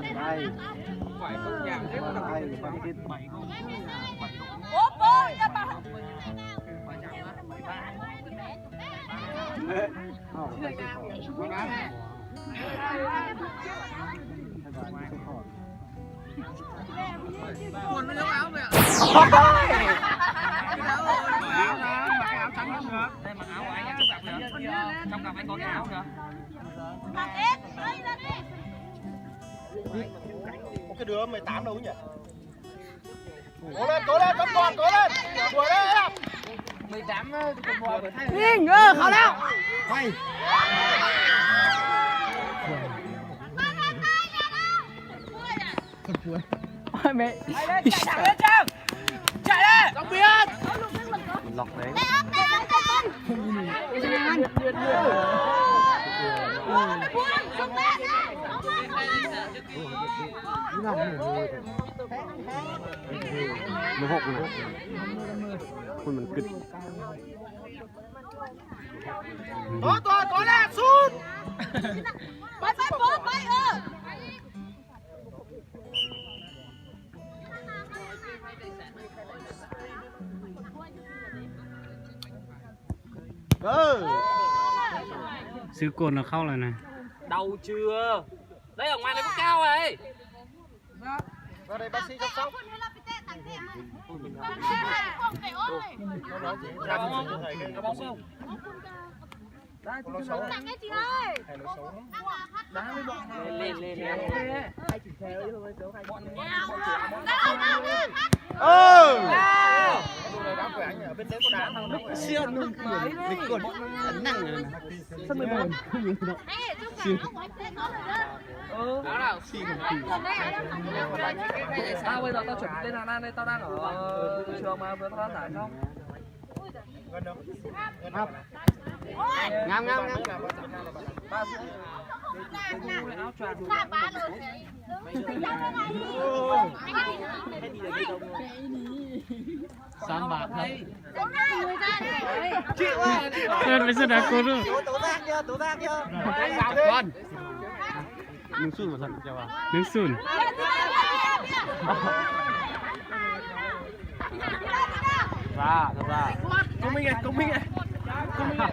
ໄດ້ ໄດ້ ໄດ້ ໄດ້ Cái đứa mười tám đâu nhỉ? Cố lên, cố lên, vẫn còn, cố lên. Đuổi đấy em. Mười tám, ờ, cái bò của Thái. Ninh, ờ, khó lắm. Quay. Ôi, mẹ. Chạy lên, chạy thẳng lên, Trang. Chạy lên. Không biết. Mình lọc đấy. Ôi, mẹ buông, không lên. Không lên, không lên. ມັນຫົກນະ ມັນ ມັນກຶດ ໂຕ ໂຕ ໂຕແລ້ວ ສູນ ໄປ ໄປ ໂປ ໄປ ເອີ ເອີ ຊື້ກົນເອົາເຂົ້າແລ້ວນະ ເດົາເຈື່ອ ໄດ້ອອກມາໃນພວກເຈົ້າເອີຍ. ເອີ ເຊື່ອໜຶ່ງ ເປັນຄົນນັ່ງ ເອີ ເອົາໄວ້ເພື່ອເຮົາ ເຮົາເອົາໄວ້ເພື່ອເຮົາ ເຮົາເອົາໄວ້ເພື່ອເຮົາ ເຮົາເອົາໄວ້ເພື່ອເຮົາ ງາມ ງາມ ງາມ ສາມບາດ ເອີ ໄປສະດາໂກເດີ ໂຕແຕກເດີ ໂຕແຕກເດີ ກ່ອນ ໜຶ່ງສູນ ວ່າຊັ້ນ ເຈົ້າວ່າ ໜຶ່ງສູນ ຊາ ຊາ Come here, come here. Come here.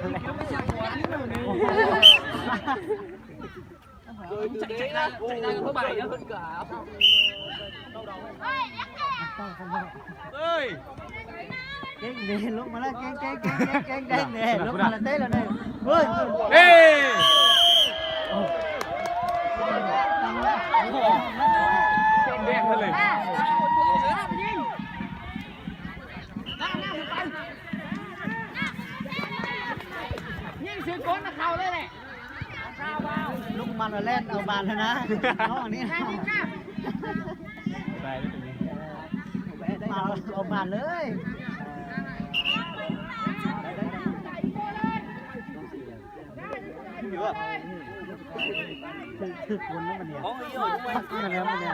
Chạy, chạy ra, chạy ra, có bài nữa. Ơi. ເກັ່ງເດ້ ລົງມາແລ້ວ ເກັ່ງ ເກັ່ງ ເກັ່ງ ເກັ່ງ ເກັ່ງ ເກັ່ງເດ້ ລົງມາແລ້ວ ເຕະແລ້ວເດ້ ເຮີ້ຍ ເອີ ແດງເລີຍ ຍິງຊື່ກົນເຂົ້າເລີຍແຫຼະ. ລຸກມາແລ້ວແລ່ນເອົາບານແລ້ວນະ ນ້ອງນີ້ ມາເອົາບານເລີຍ ຖືກຄົນແລ້ວບັດນີ້ ແລ້ວບັດນີ້.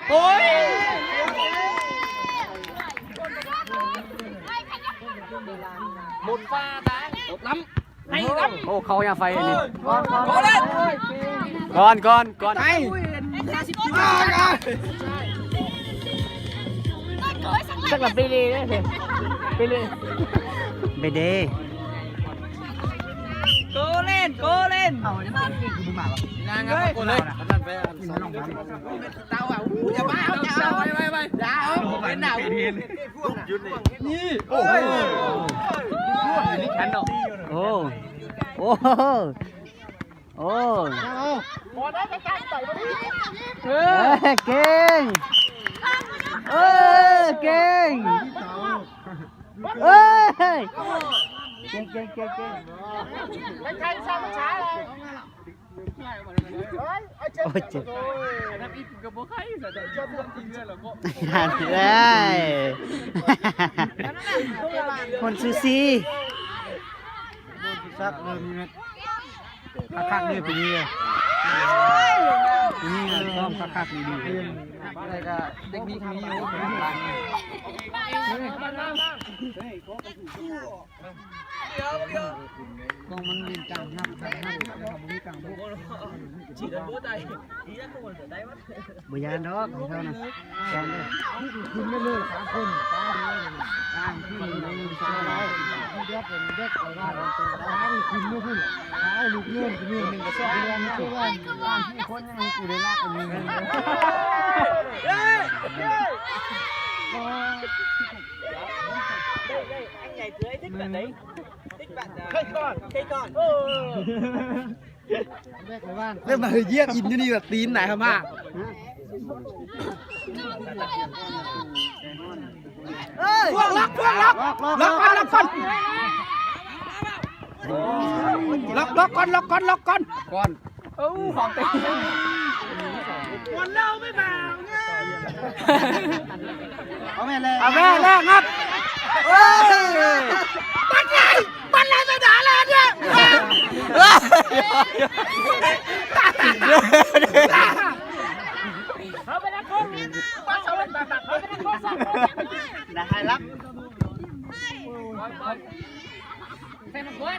ໂອ້ຍ ໝົດຟ້າໄດ້ ໝົດລຳ ໃຫ້ລຳ ໂອ້ ເຂົ້າຍາໄຟອັນນີ້ ກ່ອນ ກ່ອນ ກ່ອນ ໄປ ຈັກລະເປເລເດ້ ເປເລ ເປເລ. ໂກເລນ ໂກເລນ ເອົາໄດ້ມາກິນຄືບໍ່ມາຫວະ ນາງງາມໂກເລນ ເຕົາອ່ະ ຢ່າມາເອົາ ຢ່າເອົາ ໄປໄປໄປ ຢ່າເອົາ ເປັນໜາວ ນີ້ ໂອ້ໂຫ ໂອ້ ໂອ້ ໂອ້ ເອີ ເກັ່ງ ເອີ ເກັ່ງ. ເອີຍ ເກັ່ງ ເກັ່ງ ເກັ່ງ ເກັ່ງ ໂອ້ຍ ເຈັບ ເອີຍ ຄົນຊູຊີ ຄັກໆ ເດີ ປີນີ້ ປີນີ້ຊ້ອມຄັກໆ ດີໆ. ໄດ້ກະເຕັກນິກມີຢູ່ ກອງມັນຫຼິ້ນກາງຮັບ ກາງຮັບ ບໍ່ມີກາງບຸກ. ບໍ່ຢ້ານດອກ ເຂົານະ ຢ້ານເດີ. ຂຶ້ນມາເລີຍສາມຄົນ ຕາມຂຶ້ນມາເລີຍ ຕາມຂຶ້ນມາເລີຍ ຕາມຂຶ້ນມາພຸ້ນ ເອົາລູກເງິນຂຶ້ນມາ ໜຶ່ງກະສອງ ສາມ ສີ່ ຄົນ ຍັງໃຫ້ກູໄດ້ລາກອັນນີ້. ເລີ່ມມາເຮີ້ຍຢຽບອິນຢູ່ນີ້ແບບຕີນໜາຂະມາ. ເອີຍ ພວກລັອກ ພວກລັອກ ລັອກກ່ອນ ລັອກກ່ອນ ລັອກ ລັອກກ່ອນ ລັອກກ່ອນ ລັອກກ່ອນ ກ່ອນ. ໂອ້ ຂອງເຕັມ ມັນເລົ່າໄປບ່າວງາມ. ເອົາແມ່ແລ້ວ ເອົາແມ່ແລ້ວ ງັດ. ເອີຍ ມັນໄລ່ ມັນໄລ່ໄປດ່າແລ້ວເດ້. ເຮົາໄປນັກຄົນ ເຮົາໄປນັກຄົນ ໄດ້ຮັບ ໃສ່ມັງກອນ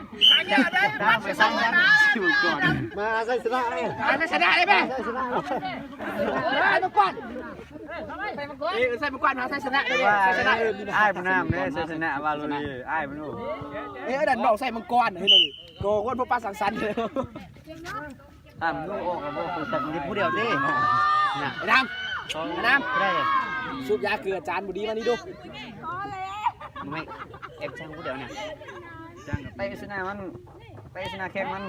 ມາໃສ່ຊະນະເດ້ ມາໃສ່ຊະນະເດ້ແມ່ ໃສ່ມັງກອນ ໃສ່ມັງກອນ ເອີ ໃສ່ມັງກອນ ມາໃສ່ຊະນະເດ້ ໃສ່ຊະນະ. ອ້າຍຜູ້ນຳເດ້ ໃສ່ຊະນະ ວ່າໂລນີ້ ອ້າຍຜູ້ນຳ ເອີ ອັນນັ້ນນ້ອງໃສ່ມັງກອນ ເຫັນບໍ່ ກໍຄົນພວກປາສັງສັນ. ຖ້າມັນອອກກໍບໍ່ຄືກັນ ມີຜູ້ດຽວເດ້ ນະ ໄອ້ດຳ ໄອ້ດຳ ໄດ້ ສູບຢາເກືອຈານບໍ່ດີມານີ້ດູ. ແອບຊ່າງຜູ້ດຽວນີ້ ຊ່າງໄປຊະນະມັນ ໄປຊະນະແຂ່ງມັນ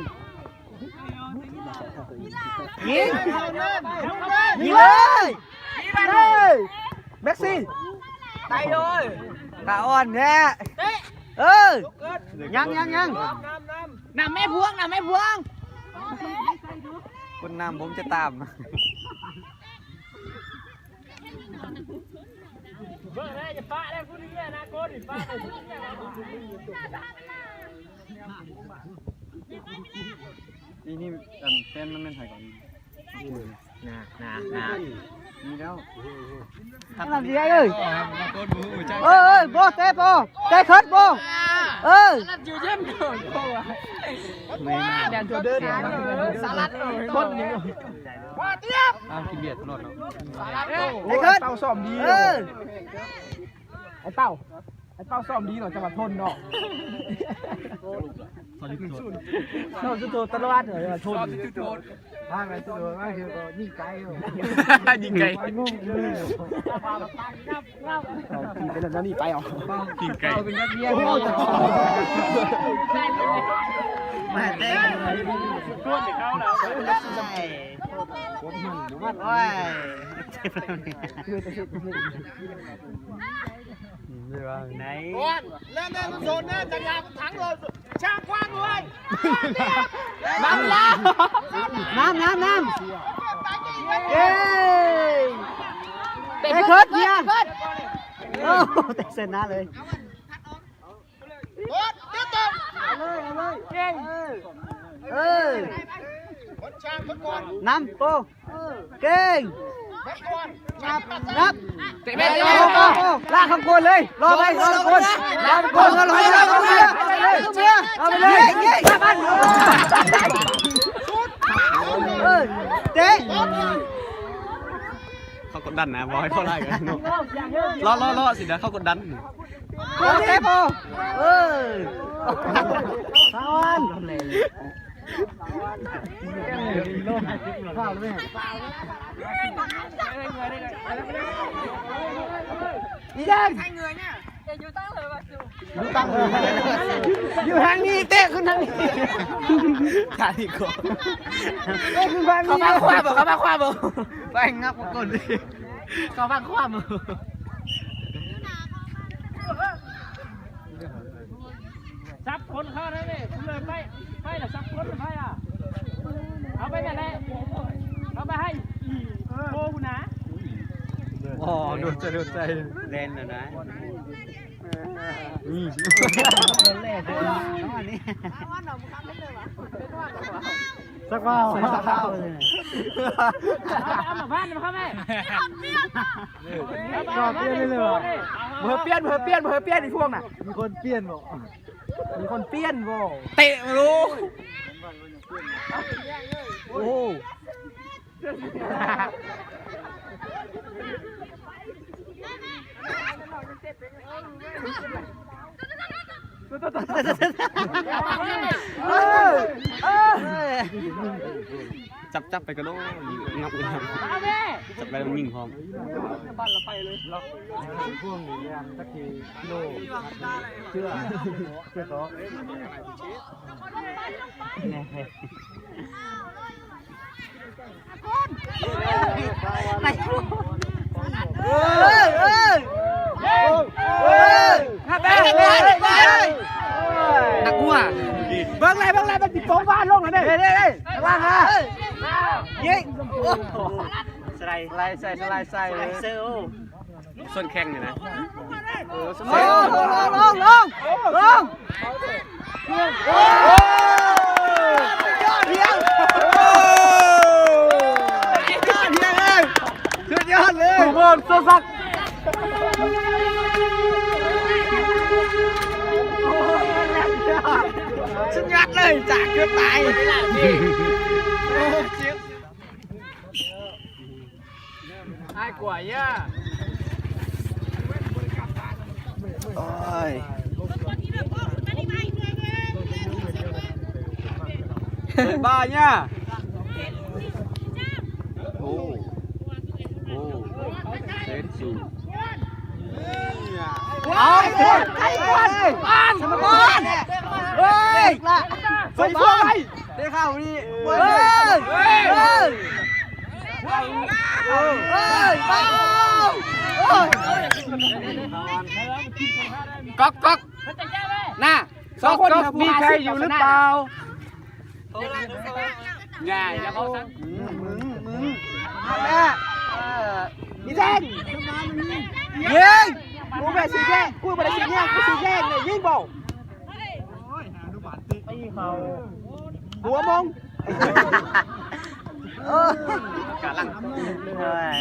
ຍິງ ຍິງເລີຍ ຍິງເລີຍ ແມັກຊີ ໄປເລີຍ ຂາອ່ອນແທ້ ເອີ ຍັງ ຍັງ ຍັງ ນຳແມ່ພວງ ນຳແມ່ພວງ ຄົນນຳຜົມຈະຕາມ. ເບິ່ງເດີ ຢ່າປະເດີ ຜູ້ນີ້ນະ ໂກນນີ້ປະເດີ ນີ້ ນີ້ ອັນ ແຟນມັນແມ່ນໃຜກ່ອນ? ນາ ນາ ນາ ນີ້ແລ້ວ ອັນນັ້ນຊິໄດ້ເອີຍ ເອີຍ ເອີຍ ໂປ ເຕະໂປ ເຕະເຄິດໂປ ເອີຍ ຢູ່ເຢັນກ່ອນໂປ ແມ່ນ ແດນຕົວເດີນ ສະຫຼັດ ຄົນຢູ່ ອ້າວ ກິນເບຍຕະຫຼອດເນາະ ສະຫຼັດ ເອີຍ ໄອ້ເຄິດ ເຕົ້າຊ້ອມດີ ເອີຍ ໄອ້ເຕົ້າ ໄອ້ເຕົ້າຊ້ອມດີເນາະ ຈັງຫວະທົນເນາະ ຊ້ອມຈຸດໂທດ ຕະຫຼອດເລີຍ ທົນ ພາໄປສຸດໂດດມາຄືກໍຍິງໄກຢູ່ ຍິງໄກ ຍິງໄກ ເອົາຂີ່ໄປແລ້ວນີ້ໄປເອົາ ຍິງໄກ ໂອ້ໂຫ ມາແຕ່ ໂອ້ຍ ອືມ ໄດ້ວ່າ ໄດ້ ກ່ອນ ແລ່ນ ແລ່ນ ໂຊນ ຈັກຢານຖັງໂລດ ຊ່າງຄວາມເວີຍ ນຳລາວ ນຳ ນຳ ນຳ ເຢ້ ເຕະເຄິດ ເຕະເຄິດ ໂອ້ ເຕະເສັ້ນໜ້າເລີຍ ເອີ ເອີ ນຳ ໂປ ເກັ່ງ ນັບ ເຕະແມ່ນ ລາກຂ້າມໂກນເລີຍ ລໍໄປ ລໍຂ້າມໂກນ ລໍຂ້າມໂກນ ລໍໄປເລີຍ ລໍໄປເລີຍ ເອີ ເຕະ ເຂົາກົດດັນນະ ບໍ່ໃຫ້ເຂົ້າຫຼາຍກັນເນາະ ລໍ ລໍ ລໍ ຊິໄດ້ເຂົາກົດດັນ ໂກນເຕະໂປ ເອີ ສາວອັນ ອີຫຍັງ ຢູ່ທາງນີ້ ເຕະຂຶ້ນທາງນີ້ ທາງນີ້ກໍ ເຕະຂຶ້ນທາງນີ້ ເຂົ້າມາຂວາບໍ່ ເຂົ້າມາຂວາບໍ່ ໄປງັບກ່ອນ ເຂົ້າມາຂວາບໍ່ ສັບຄົນເຂົ້າໄດ້ເວີຍ ເລີຍໄປ ໄປລະສັບຄົນໄປລະ ເອົາໄປນັ້ນແຫຼະ ເອົາໄປໃຫ້ອີໂປພຸ້ນນະ ອໍ ໂດນໃຈ ໂດນໃຈ ແລ່ນແລ້ວນະ ນີ້ ແລ່ນ ອັນນີ້ ສັກເວົ້າ ໃສ່ສັກເວົ້າເລີຍ ເອົາມາບ້ານມາເຂົ້າໄປ ກໍປ່ຽນເລີຍວ່າ ບໍ່ໃຫ້ປ່ຽນ ບໍ່ໃຫ້ປ່ຽນ ບໍ່ໃຫ້ປ່ຽນ ອີພວກນະ ມີຄົນປ່ຽນບໍ່? ມີຄົນປ່ຽນບໍ່? ເຕະມາໂລ ໂອ້ ຈັບ ຈັບໄປກະໂດດ ງັບ ງັບ ຈັບໄປແລ້ວຍິງພ້ອມ ບັນລະໄປເລີຍ ພວກນີ້ແມ່ນຈັກກິໂລ ເຊື່ອ ເຊື່ອຕໍ່ ນັກຫົວ ເບິ່ງແລ້ວ ເບິ່ງແລ້ວ ມັນຊິຕົກວານລົງຫັ້ນເດ້ ເດ້ ເດ້ ລະວັງຫາ ຍິງ ໂອ້ ສະໄລ ສະໄລໃສ່ ສະໄລໃສ່ ສະໄລເຊີ ໂອ້ ຊົນແຂ້ງນີ້ນະ ເອີ ຊົນ ລົງ ລົງ ລົງ ລົງ ໂອ້ ຍອດຮຽງ ໂອ້ ຍອດຮຽງເລີຍ ສຸດຍອດເລີຍ ຜູ້ເບິ່ງໂຊຊັກ ສຸດຍອດເລີຍ ຈາກເກືອບຕາຍ ໂອ້ ເຈັບ. ອ້າຍກວາຍາ ໂອ້ຍ ບາຍາ ໂອ້ ໂອ້ ເຊັນຊູ ເອົາ ໄປກ່ອນ ປານ ປານ ເຮີຍ ໄປ ໄປ ເດເຂົ້ານີ້ ເອີ ເອີ ເອີ ເອີ ເອີ ເອີ ກັອກ ກັອກ ໜ້າ ກັອກ ກັອກ ມີໃຄຢູ່ຫຼືເປົ່າ? ຢ່າ ຢ່າເວົ້າຊັ້ນ ມຶງ ມຶງ ມຶງ ນັ້ນແຫຼະ ເອີ ອີແທນ ຍິງ ກູບໍ່ໄດ້ຊິແຍ່ງ ກູບໍ່ໄດ້ຊິແຍ່ງ ກູຊິແຍ່ງເລີຍ ຍິງບໍ່? ຕີເຂົາ ຫົວມອງ ກາລັງ ໂອ້ຍ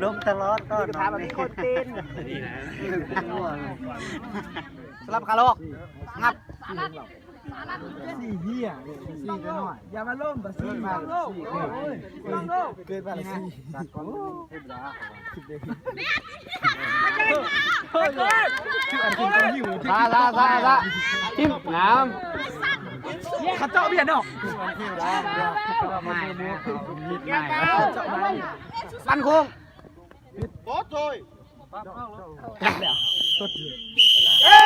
ລົງຕະຫຼອດຕອນ ກະຖາມອັນນີ້ໂຄດຕີນ ສະຫຼັບຂາຫຼອກ ງັບ ສີ່ເຫຍ ສີ່ແຕ່ນ້ອຍ ຢ່າມາລົມ ສີ່ມາ ສີ່ ເກີດມາສີ່ ລາ ລາ ລາ ລາ ທີມງາມ ເຂົາເຈາະບຽດເນາະ ປັນໂຄ້ງ ໂອ້ໂຫ ເອີ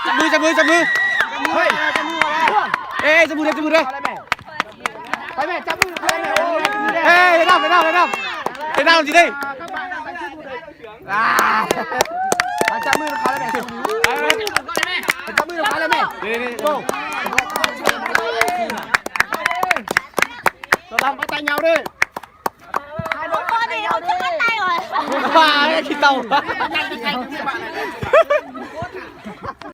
ຈັບມື ຈັບມື ຈັບມື ຈັບມື ເຮີ້ຍ ເອີ ຈັບມື ຈັບມືເດີ ໄປແມ່ ຈັບມື ໄປແມ່ ເອີ ໄດ້ນຳ ໄດ້ນຳ ໄດ້ນຳ ໄດ້ນຳຊິເດ້ ອ່າ ມາຈັບມືເຂົາແລ້ວແມ່ ມາຈັບມືເຂົາແລ້ວແມ່ ນີ້ໆ ໂກ້ ຕົວລຳໄປຕາຍຍາວເດ້ ບ້າ ຂີ້ເຕົ່າ